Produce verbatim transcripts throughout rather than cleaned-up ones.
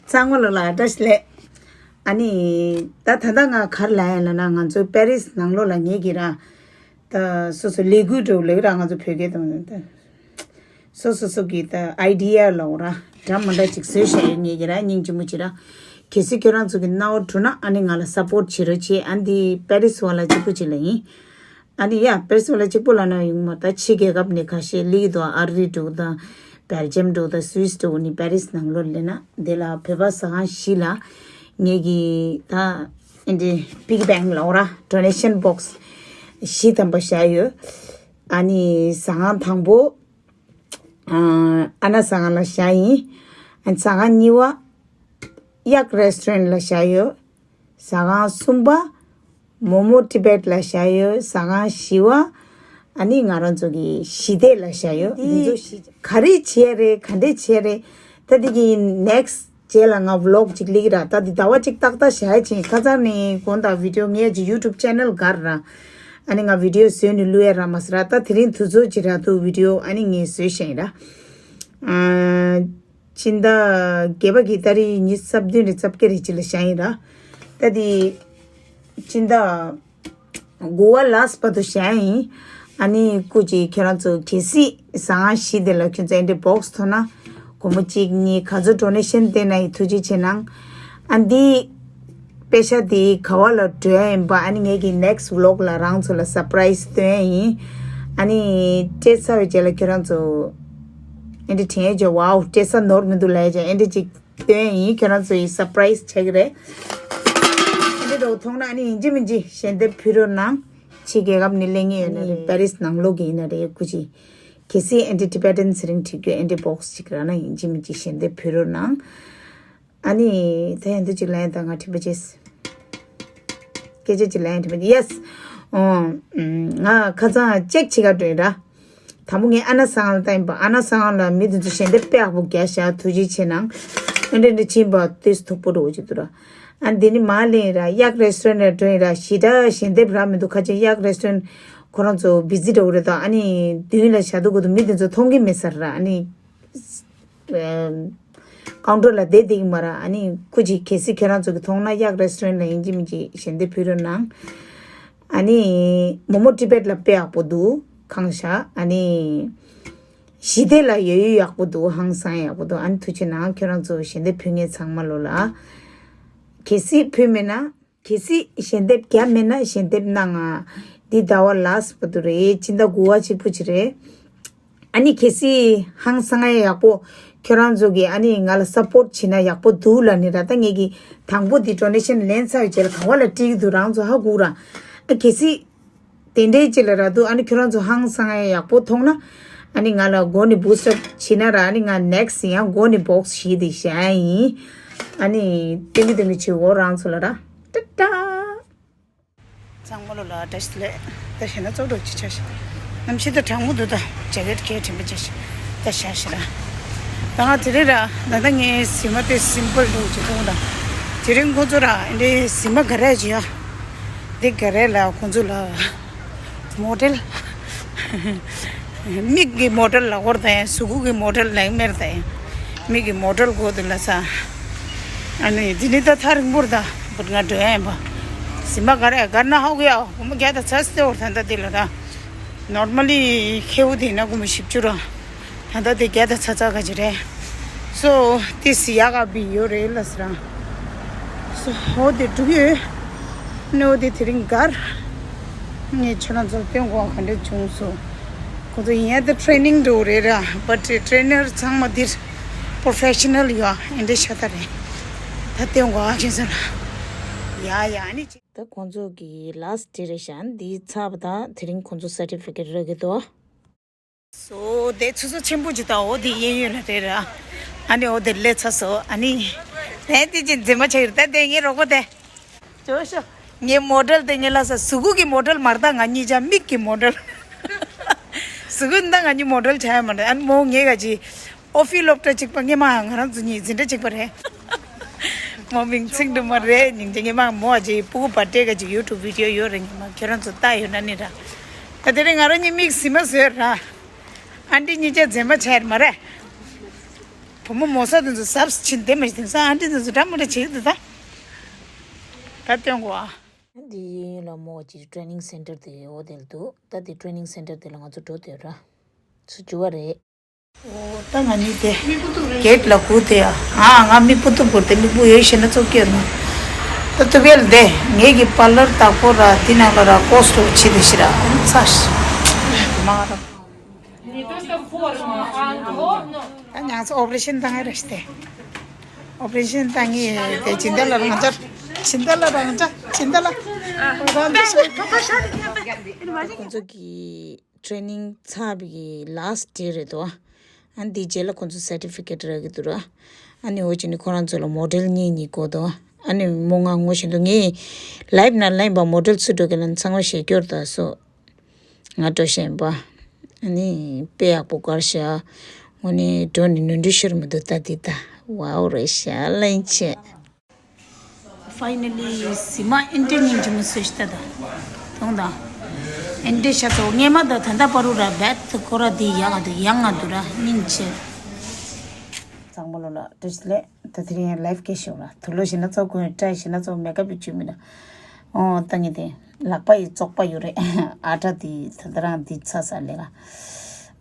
ཚང་མ་ལོ་ལ་བཀྲ་ཤིས་བདེ་ལེགས། ཨ་ནི། ད་ད་ལྟ་ང་ག་རེ་ལབ་ཡིན་ལབ་ན། ང་ཚོའི་པེ་རིས་ནང་ལོགས་ལ་ངེད་ཀྱིས་ར། ད་སོ་སོ་ལས་འགུལ་འགྲོ་ལེགས་ར། ང་ཚོ་བོད་སྐད་དང་ད། སོ་སོ་སོ་གི་ད་ཨའི་ཌི་ཡ་ལབ་ར། འདྲ་མི་འདྲ་ཅིག་བཟོས་བཞག་ཡོད། ངེད་ཀྱིས་ར་སྙིང་རྗེ་མོ་ཅིག་ར། གལ་སྲིད་ཁྱོད་རང་ཚོ་གི་སྣང་བ་འགྲོ་ན་ཨ་ནི་ང་ལ་སབ་པོར་ཊི་བྱེད་རོགས་བྱེད། ཨ་འདི་པེ་རིས་བ་ལ་གཅིག་པུ་ཅིག་ལ་ཡིན། ཨ་ནི་ཡ་པེ་རིས་བ་ལ་གཅིག་པུ་ལབ་ན་ཡོང་མ། ད་ཕྱི་རྒྱལ་ཁབ་ནས་ཁ་ཤས་སླེབས་འདུག་ཨ་རི་འདྲ་བོ་དང་། སྦེལ་ཇམ་འདྲ་བོ་དང་། སུད་སི་འདྲ་བོ་ནས་པེ་རིས་ནང་ལོགས་སླེབས་ན་དེ་ལ་བོད་པ་ཟ་ཁང་བཞི་ལ་ངེད་ཀྱིས་ད་ཨེ་འདྲའི་པིག་བེང་ལབ་ར། ཌོ་ནེ་ཤན་བོག་སི་བཞི་ཐམ་པ་བཞག་ཡོད། ཨ་ནི་ཟ་ཁང་དང་པོ་ཨ་ཨ་ན་ཟ་ཁང་ལ་བཞག་ཡིན། ཨ་ནི་ཟ་ཁང་གཉིས་པ་གཡག་རེ་སི་ཊོ་རན་ཊི་ལ་བཞག་ཡོད། ཟ་ཁང་གསུམ་པ་མོ་མོ་ཊི་བེཊ་ལ་བཞག་ཡོད། ཟ་ཁང་བཞི་པ་ཨ་ནི་ང་རང་ཚོ་གི་ཞི་བདེ་ལ་བཞག་ཡོད། འདི་ཚོ་བཞི་ག་རེ་བྱས་རེད། ག་འདྲས་བྱས་རེད། ད་འདི་གི་ནེག་སི་རྗེས་ལ་ང་བི་ལོག་ཅིག་སླེབས་ཀྱི་ར། ད་འདི་ཟླ་བ་གཅིག་ཏག་ཏག་བཞག་ཡ་ཅིག་ཁ་སང་ནས་དགོང་དག་བི་ཌི་ཡོ་ངའི་ཅིག་ཡུ་ཊུབ་ཆེ་ནལ་ག་ར། ཨ་ནི་ང་བི་ཌི་ཡོ་བཟོས་ནས་བླུག་ཡ་རག་མ་སོང་ར། ད་དེ་རིང་དུས་ཚོད་ཅིག་རག་འདུག་བི་ཌི་ཡོ་ཨ་ནི་ངས་བཟོས་བཞག་ཡིན་ར། ཨ། སྤྱི་ཟླ་བརྒྱད་པ་གི་ཏ་རིག་ཉི་ཤུ་རྩ་བདུན་རེད། རྩ་བརྒྱད་རེད་ཅིག་ལ་བཞག་ཡིན་ར། ད་དེ་སྤྱི་ཟླ་དགུ་པ་ལ་སི་བར་དུ་བཞག་ཡིན། ཨ་ནི་སྐུ་མཁྱེན་ཁྱེད་རང་ཚོ་གལ་སྲིད་ཟ་ཁང་བཞི་དེ་ལ་ཁྱོད་ཚོ་ཨེ་འདྲའི་བོག་སི་ཐོབ་ན། སྒོར་མོ་གཅིག་གཉིས་ག་ཚོད་ཌོ་ནེ་ཤན་བཏང་ན་ཡིན། ཐུགས་རྗེ་ཆེ་གནང་། ཨ་འདི་པེ་ཤ་དེ་ག་བ་ལ་འགྲོ་ཡ་ཡིན་པ་ཨ་ནི་ངེད་ཀྱི་ནེག་སི་བི་ལོག་ལ་རང་ཚོ་ལ་སར་པ་རའི་སི་སྟོན་ཡ་ཡིན། ཨ་ནི་སྤྲད་ཚར་བའི་རྗེས་ལ་ཁྱོད་རང་ཚོ་ཨེ་འདྲ་དྲན་ཡ་བྱས། ཝའོ་སྤྲད་ས་ནོར་མི་འདུག་ལབ་ཡ་བྱས། ཨེ་འདྲ་ཅིག་སྟོན་ཡ་ཡིན། ཁྱོད་རང་ཚོ་ཡི་སར་པ་རའི་སི་ཆགས་ཀྱི་རེད། ཨེ་འདྲ་འདྲ་བོ་མཐོང་ན་ཨ་ནི་ཡིན་གཅིག་མིན་གཅིག་ཞལ་འདེབས་ཕུལ་རོགས་གནང་། ཕྱི་རྒྱལ་ཁབ་ནས་སླེབས་མཁན་ཡོད་ན་རེད། པེ་རིས་ནང་ལོགས་ཀྱི་ཡིན་ན་རེད། སྐུ་མཁྱེན། གལ་སྲིད་ཨེ་འདྲ་ཊི་བེ་ཊན་ཚེ་རིང་བྲིས་རྒྱུ་ཨེ་འདྲ་བོག་སི་ཅིག་རག་ན་ཡིན་གཅིག་མིན་གཅིག་ཞལ་འདེབས་ཕུལ་རོགས་གནང་། ཨ་ནི་ད་ཡང་འདི་ཅིག་ལན་དང་ང་དྲན་པ་བྱས། སྐད་ཆ་ཅིག་ལན་དྲན་པ་བྱས། ཡེ་སི། ཨོ། ང་ཁ་སང་ཅེག་བྱེད་ག་འགྲོ་ཡིན་ར། དང་པོ་ངས་ཨ་ན་ཟ་ཁང་ལ་བལྟས་ཡིན་པ། ཨ་ན་ཟ་ཁང་ལ་མི་དེ་ཚོ་ཞལ་འདེབས་དཔེ་ཡག་པོ་རྒྱག་ཤག་ཐུགས་རྗེ་ཆེ་གནང་། ཨ་འདྲ་འདྲ་ཕྱིན་པ་ཏོག་ཙམ་སྡུག་པོ་འདྲ་བོ་ཅིག་འདུག་ར། ཨ་འདི་ནི་མར་སླེབས་ཡིན་ར། གཡག་རེ་སི་ཊོ་རན་ཊི་ལ་འགྲོ་ཡིན་ར། ཞེ་དྲག་ཞལ་འདེབས་རག་མི་འདུག་ཁ་ཅིག་གཡག་རེ་སི་ཊོ་རན་ཊི་ཁོ་རང་ཚོ་བི་ཛི་འདྲ་བོ་རེད་དོ། ཨ་ནི་མདུན་ལ་བཞག་འདུག་གོ་འདུག་མི་དེ་ཚོ་མཐོང་གི་མེད་ས་ར། ཨ་ནི། ཀའུན་ཊར་ལ་བསྡད་བསྡད་ཀྱི་མ་རེད། ཨ་ནི་སྐུ་མཁྱེན་གལ་སྲིད་ཁྱེད་རང་ཚོ་གིས་མཐོང་ན་གཡག་རེ་སི་ཊོ་རན་ཊི་ལ་ཡིན་གཅིག་མིན་གཅིག་ཞལ་འདེབས་ཕུལ་རོགས་གནང་། ཨ་ནི་མོ་མོ་ཊི་བེཊ་ལ་དཔེ་ཡག་པོ་འདུག་ཁང་ཤག་ཨ་ནི་ཞི་བདེ་ལ་ཡོད་ཡོད་ཡག་པོ་འདུག་ཧང་སང་ཡག་པོ་འདུག་ཨ་ནི་ཐུགས་རྗེ་གནང་། ཁྱེད་རང་ཚོ་ཞལ་འདེབས་ཕུལ་མཁན་ཚང་མ་ལོ་ལ། གལ་སྲིད་ཕུལ་མེད་ན། གལ་སྲིད་ཞལ་འདེབས་བརྒྱབ་མེད་ན་ཞལ་འདེབས་གནང་ང་། འདི་ཟླ་བ་ལ་སི་བར་དུ་རེད། སྤྱི་ཟླ་དགུ་པ་གཅིག་པུ་ཅིག་རེད། ཨ་ནི་གལ་སྲིད་ཧང་སང་ཡག་པོ་ཁྱོད་རང་ཚོ་གིས་ཨ་ནི་ང་ལ་སབ་པོརཊ་བྱེད་ན་ཡག་པོ་འདུག་ལབ་ནི་ར། ད་ངེད་ཀྱིས་དང་པོ་འདི་ཌོ་ནེ་ཤན་ལེན་ཚར་བའི་རྗེས་ལ་ག་བ་ལ་སྤྲད་ཀྱི་འདུག་རང་ཚོ་ཧ་གོ་ར། ཨ་གལ་སྲིད་དེ་འདྲའི་ཅིག་ལ་རག་འདུག་ཨ་ནི་ཁྱོད་རང་ཚོ་ཧང་སང་ཡག་པོ་མཐོང་ན། ཨ་ནི་ང་ལ་མགོ་ནས་བུ་སི་ཊར་བྱེད་ན་ར། ཨ་ནི་ང་ནེག་སི་ཡང་མགོ་ནས་བོག་སི་བྱེད་དེ་བཞག་ཡིན། ཨ་ནི་ཏིང་གི་ཏིང་གི་བྱེད་འོ་རང་ཚོ་ལ་ར། ཏ་ཏ། ཚང་མ་ལོ་ལ་བཀྲ་ཤིས་བདེ་ལེགས། ད་ཞེ་ན་ཙོག་ཙོག་ཅིག་ཆགས་ཤག་གནམ་གཤིས་ད་གྲང་མོ་འདུག་ད་ཇེ་ཀེཊ་གྱོན་དྲན་པ་ཆགས་ཤག་ད་ཞག་ཤི་ར། ད་ང་དེ་རིང་ར་ད་ལྟ་ངའི་གཟིམ་མ་དེ་སིམ་པལ་འདྲ་བོ་ཅིག་མཐོང་། ད་དེ་རིང་ཁོང་ཚོ་ར་འདི་གཟིམ་མ་ག་རེ་ཅིག་ཡོད། འདི་ག་རེ་ལ་ཁོང་ཚོ་ལ་མོ་ཌེལ། མིག་གི་མོ་ཌེལ་ལ་སྐོར་དང་གཟུགས་པོ་གི་མོ་ཌེལ་ལེགས་མེར་དང་མིག་གི་མོ་ཌེལ་གོ་དེ་ལ་ས། ཨ་ནི་འདི་ནི་ད་ཐག་རིང་པོར་ད་བུད་ང་འགྲོ་ཡ་ཡིན་པ། གཟིམ་མ་ག་རེ་གར་ན་ཧོག་ཡ་སྒོར་མོ་བརྒྱ་དང་ཚ་སྟེ་འོར་ད་ད་དེ་ལ་ད། ནོར་མལ་ལི་ཁེའུ་དེ་ན་སྒོར་མོ་བཞི་བཅུ་ར། ད་ད་དེ་བརྒྱ་དང་ཚ་ཚ་ག་ཅི་རེད། སོ་ཏི་སི་ཡ་ག་བི་ཡོད་རེད་ལ་ས་ར། སོ་ཧོ་དེ་འགྲུག་ཡོད། ནོ་དེ་དེ་རིང་གར། ངས་ཁྱོད་རང་ཚོར་སྟོན་དགོས་པ་ག་འདྲ་བྱུང་སོང་། ཁོ་ཚོ་ཡིན་ཡ་དེ་ཊེ་རེ་ནིང་འགྲོ་རེད་ར། བཊ་ཊེ་རེ་ནར་ཚང་མ་འདིར་པོ་རོ་ཕེ་ཤ་ནལ་ཡོད་ཨ་འདྲ་ཤ་ད་རེད། ད་སྟོན་དགོས་པ་ཁྱོད་ཚོ་ལ། ཡ་ཡ་ཨ་ནི་ཅི། ད་ཁོང་ཚོ་གི་ལ་སི་ཊི་རེ་ཤན་འདི་ཚར་བ་དང་དེ་རིང་ཁོང་ཚོ་སར་ཊི་ཕི་ཀེཊ་རག་གི་འདུག་སོ་དེ་ཆུ་ཚོད་ཆེན་པོ་ཅིག་དང་འོ་དེ་གཡས་གཡོན་ལ་རེད་ར། ཨ་ནི་འོ་དེ་སླེབས་ཚར་སོང་། ཨ་ནི་དེ་དེ་ཅི་མཛེས་མ་ཆགས་ཡོད་རེད། ད་དེ་ངའི་རོགས་པ་དེ། ཅོ་ཤོ། ངའི་མོ་ཌེལ་དེ་ངའི་ལ་ས་གཟུགས་པོ་གི་མོ་ཌེལ་མ་རེད། ད་ང་གཉིས་ཆ་མིག་གི་མོ་ཌེལ། གཟུགས་པོ་ད་ང་གཉིས་མོ་ཌེལ་ཆགས་ཡ་མ་རེད། ཨ་ནི་མོ་ངའི་ག་ཅི། ཨོ་ཕི་སློབ་གྲྭ་གཅིག་པ་སྔོན་མ་ང་རང་ཚོ་གཉིས་འཛིན་གྲྭ་གཅིག་པ་རེད། མོ་མིང་ཚིག་འགྲོ་མ་རེད། སྙིང་རྗེ། སྔོན་མ་མོ་ཨ་ཅེ་སྤུ་གུ་བར་ཐི་ཌེ་ག་ཅིག་ཡུ་ཊུབ་བི་ཌི་ཡོ་ཡོད་རེད། སྔོན་མ་ཁྱེད་རང་ཚོ་ལྟ་ཡོད་ན་ནི་ར། ད་དེ་རིང་ང་རང་གཉིས་མིག་གཟིམ་མ་བཟོས་ར། ཨ་འདྲི་གཉིས་ཆ་མཛེས་མ་ཆགས་མ་རེད། སྒོར་མོ་མོ་ས་དེ་ཚོ་གཟབ་ཕྱིན་དེ་མ་ཤེས། དེང་སང་ཨ་འདྲི་དེ་ཚོ་འདྲ་མི་འདྲ་བྱེད་ཀྱི་འདུག་ད། ད་སྟོན་གོ་ཨ། འདི་ལ་མོ་ཅིག་ཊེ་ནིང་སེན་ཊར་དེ་འོ་དེ་ལ་འདུག་ད་དེ་ཊེ་ནིང་སེན་ཊར་དེ་ལ་ང་ཚོ་འགྲོ་དེ་ར། ཚུར་འགྱུར་བ་རེད། འོ་ད་ང་གཉིས་དེ་གེ་ཊི་ལ་སྒུག་དེ་ཨ། ང་མིག་སྤུ་གཏུབ་དགོས་དེ། མིག་སྤུ་ཡོད་ཤེས་ན་ཙོག་སྐྱེར་མ། ད་ཏུ་བེལ་དེ་ངེད་ཀྱི་པར་ལར་བདག་པོ་ར་དེ་ནང་ལ་ར་ཀོ་སི་ཊི་ཆེ་དེ་ཤི་ར་ཚ་ཤི་མ་ར། ད་ཉང་ཚ་ཨོ་པ་རེ་ཤན་བཏང་ངེ་ར་ཤི་དེ། ཨོ་པ་རེ་ཤན་བཏང་ངེ་དེ་སྦྱིན་བདག་ལ་རང་འཇགས། སྦྱིན་བདག་ལ་རང་འཇགས། སྦྱིན་བདག་ལ་རང་འཇགས། ཁོང་ཚོ་གི་ཊེ་ནིང་ཚར་བའི་ལཱ་སི་ཊི་ཌེ་རེད་དོ། ཨ་ནི་དེའི་རྗེས་ལ་ཁོང་ཚོ་སར་ཊི་ཕི་ཀེ་ཊི་རག་གི་འདུག་ར། ཨ་ནི་འོ་ཅི་ནི་ཁོ་རང་ཚོ་ལ་མོ་ཌེལ་གཉིས་གཉིས་བསྐོ་དོ། ཨ་ནི་མོ་ང་ངོ་ཤེས་འདུག་ངས་ལའིབ་ནང་ལ་ཡིན་པ་མོ་ཌེལ་ཚུར་འགྲོ་གི་ལ་ཚང་མ་ཞེས་སྐྱོར་དང་སོ། ང་འགྲོ་ཤེས་པ། ཨ་ནི་དཔེ་ཡག་པོ་དགར་ཤག་ངོ་ནི་འགྲོ་ནི་ནོར་འཁྲུལ་ཤོར་མི་འདུག་ད་འདི་ད། ཝའོ་རེད་ཤག་ལན་ཆེ། ཕའི་ནལ་ལི་ཟི་མ་ཨེན་ཏྲེ་སྙིང་རྗེ་མོ་བཟོས་ཤི་ད་ད། དོང་ད། ཨེན་ཏྲེ་ཤ་ཚོ་སྔས་མ་ད་ད་ད་པ་རུ་ར་བད་ཁོ་ར་དེ་ཡག་ག་འདུག་ཡག་ག་འདུག་ར་སྙིང་རྗེ། ཚང་མ་ལོ་ལ་བཀྲ་ཤིས་བདེ་ལེགས། ད་དེ་རིང་ཡང་ལའིབ་སྐད་ཤོར་ར། དུ་ལོ་ཞེ་ན་ཚོ་ཀུན་བཀྲ་ཤིས་ན་ཚོ་མེ་ཀབ་བཅུ་མི་ལ། ཨོ་ད་ངས་དེ། ལག་པ་ཡི་བཙོག་པ་ཡོད་རེད། ཨ་ཏྲ་དེ་ད་ད་རང་དེ་ཚ་ས་ལས་ཀ་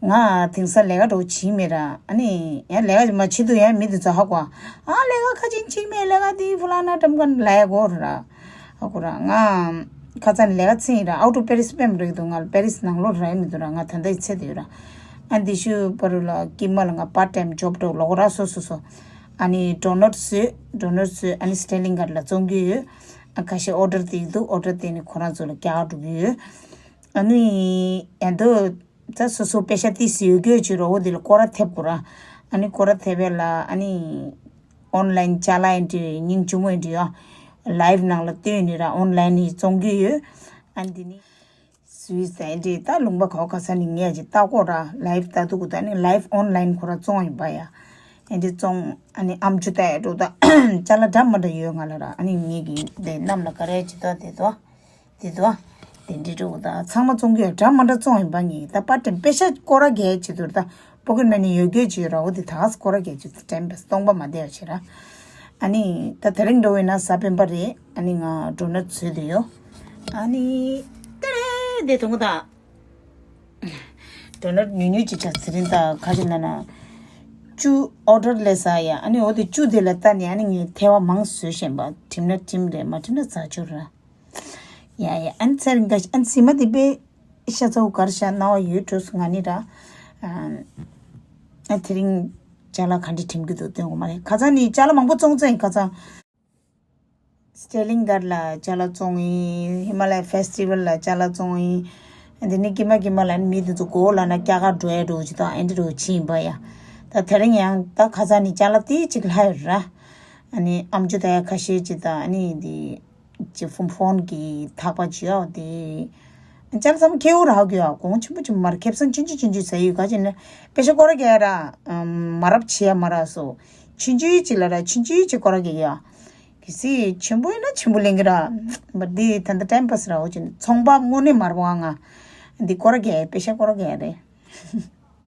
ང་དེང་སང་ལས་ཀ་འགྲོ་བྱིན་མེད་ར། ཨ་ནི་ཡང་ལས་ཀ་མ་བྱེད་དུས་ཡང་མི་དེ་ཚོ་ཧ་གོ། ཨ་ལས་ཀ་ཁ་ཅིག་བྱིན་མེད། ལས་ཀ་དེ་ཕུ་ལ་ན་ཏྲམ་ཀན་ལས་གོ་ར། ཧ་གོ་ར། ང་ཁ་ཚ་ནི་ལས་ཀ་ཚིན་ཡིན་ར། out of Paris སྤེམ་རེད་འདུག་ང་པེ་རིས་ནང་ལོགས་ར་ཡིན་མི་འདུག་ར། ང་ད་ལྟ་ཡི་ཚེ་དེ་ཡོད་ར། ཨ་འདི་ཤུ་པ་རུ་ལ་ཀི་མ་ལ་ང་པར་ཊེམ་ཇོབ་འགྲོ་ལོག་ར། སོ་སོ་སོ། ཨ་ནི་ཌོ་ནཊ་བཟོས། ཌོ་ནཊ་བཟོས། ཨ་ནི་སི་ཊེ་ལིང་གར་ལ་བཙོང་གི་ཡོད། ཨ་ཁ་ཤས་ཨོ་ཌར་དེ་འདུག་ཨོ་ཌར་དེ་ནི་ཁོ་རང་ཚོ་ལ་རྒྱག་འགྲོ་གི་ཡོད། ཨ་ནི་ཡན་དུ་ད་སོ་སོ་པེ་ཤ་ཏི་སི་ཡོད་རྒྱུ་ཅིག་རོ་འོ་དེ་ལ་སྐོར་ར་ཐེབས་དགོས་ར། ཨ་ནི་སྐོར་ར་ཐེབས་པས་ལ་ཨ་ནི་ཨོན་ལན་ཅ་ལག་ཨེ་འདྲི་སྙིང་རྗེ་མོ་ཨེ་འདྲི་ཡ་ལའིབ་ནང་ལ་སྟོན་ནི་ར། ཨོན་ལན་ནི་བཙོང་གི་ཡོད། ཨ་ནི་དེ་ནི་སུའི་ས་ཨེ་འདྲི་ད་ལུང་པ་གའོ་ཁ་ས་ནི་ངས་ཅིག་ལྟ་གོ་ར། ལའིབ་ལྟ་དུ་གུ་ད་ནི་ལའིབ་ཨོན་ལན་ཁོ་ར་བཙོང་ཡིན་པ་ཡ། ཨེ་འདྲི་བཙོང་ཨ་ནི་ཨམ་ཆུ་ལྟ་ཡ་འགྲོ་ད་ཅ་ལག་འདྲ་མ་འདྲ་ཡོད་ང་ལ་ར། ཨ་ནི་ངས་ཀྱི་དེ་གནམ་ལ་ག་རེ་ཅི་ད་དེ་དོ། དེ་དོ། དེ་འདྲི་འགྲོ་ད་ཚང་མ་བཙོང་གི་ཡོད། འདྲ་མ་འདྲ་བཙོང་ཡིན་པ་ངས་ད་པར་ཊེམ་པེ་ཤ་སྐོར་ར་རྒྱལ་བྱེད་དུར་ད་པོ་ཀེ་ཊི་མ་ནི་ཡོད་རྒྱུ་ཅིག་ཡོད་ར། འོ་དེ་ད་ག་སྐོར་ར་རྒྱལ་བྱེད་དུ་ཊེམ་པེ་སྟོང་པ་མ་བསྡད་བྱེད་ར། ཨ་ནི་ད་དེ་རིང་འགྲོ་བས་ན་ས་པན་པ་རེད། ཨ་ནི་ང་འགྲོ་ན་ཚོད་དུ་ཡོད། ཨ་ནི་ཏེ་རེ་དེ་དུང་ད། ཌོ་ནཊ་ཉུང་ཉུང་ཅིག་ཆགས་ཚེ་རིང་ད་ཁ་ཅིག་ན་ན། བཅུ་ཨོ་ཌར་ལས་ས་ཡ། ཨ་ནི་འོ་དེ་བཅུ་དེ་ལ་ལྟ་ནས་ཨ་ནི་ངས་ཐལ་བ་མང་བཟོས་བཞིན་པ། གྲིམ་ན་གྲིམ་རེད། མ་གྲིམ་ན་ཛ་ཆུ་ར། ཡ་ཡ་ཨ་ནི་ཚེ་རིང་ག་ཨ་ནི་སི་མ་དེ་པེ་ཤ་ཚ་བོ་གར་ཤ་ན་བ་ཡོད་འགྲོ་སུ་ང་ནི་ར། ཨ་དེ་རིང་ཅ་ལག་ག་འདྲ་གྲིམ་གི་འདུག་སྟོན་གོ་མ་རེད། ཁ་ཚ་ནི་ཅ་ལག་མང་པོ་བཙོང་ཚེ་ཁ་ཚ། སི་ཊེ་ལིང་གར་ལ་ཅ་ལག་བཙོང་ཡིན། ཧི་མ་ལ་ཡ་ཕེ་སི་ཊི་ཝལ་ལ་ཅ་ལག་བཙོང་ཡིན། འདི་ནི་ཀི་མ་ཀི་མ་ལ་ནི་མི་དེ་ཚོ་གོ་ལ་ན་སྐྱ་ཀ་འགྲོ་ཡ་འགྲོ་ཅི་དང་ཨེ་འདྲ་འགྲོ་ཕྱིན་པ་ཡ། ད་དེ་རིང་ཡང་ད་ཁ་ཚ་ནི་ཅ་ལག་དེ་གཅིག་ལྷ་ཡོད་ར། ཨ་ནི་ཨམ་ཅོ་ད་ཡ་ཁ་ཤས་ཅི་དང་ཨ་ནི་འདི་ཅི་ཕོན་ཕོན་གི་ཐག་པ་ཅི་ཡོད་དེ། ཅ་ལག་ཚང་མ་ཁེ་འུ་རག་གི་ཡ་གོང་ཆེན་པོ་ཅི་མར་ཁེབ་སང་ཆུན་ཆུན་ཆུན་ཆུན་ཟ་ཡོད་ག་ཅི་ནི་པེ་ཤ་སྐོར་ར་རྒྱག་ར། མ་རབས་བྱེད་ཡ་མ་རག་སོ། ཆུན་ཆུན་ཅི་ལ་ར་ཆུན་ཆུན་ཅི་སྐོར་ར་རྒྱག་ཡ། གལ་སྲིད་ཆེན་པོ་ཡིན་ན་ཆེན་པོ་ལེན་གི་ར། འདི་ད་ལྟ་ཊེམ་པ་སི་ར་འོ་ཅི་ཚོང་པ་དངོས་གནས་མར་པོ་ང་། འདི་སྐོར་ར་རྒྱག་པེ་ཤ་སྐོར་ར་རྒྱག་རེད།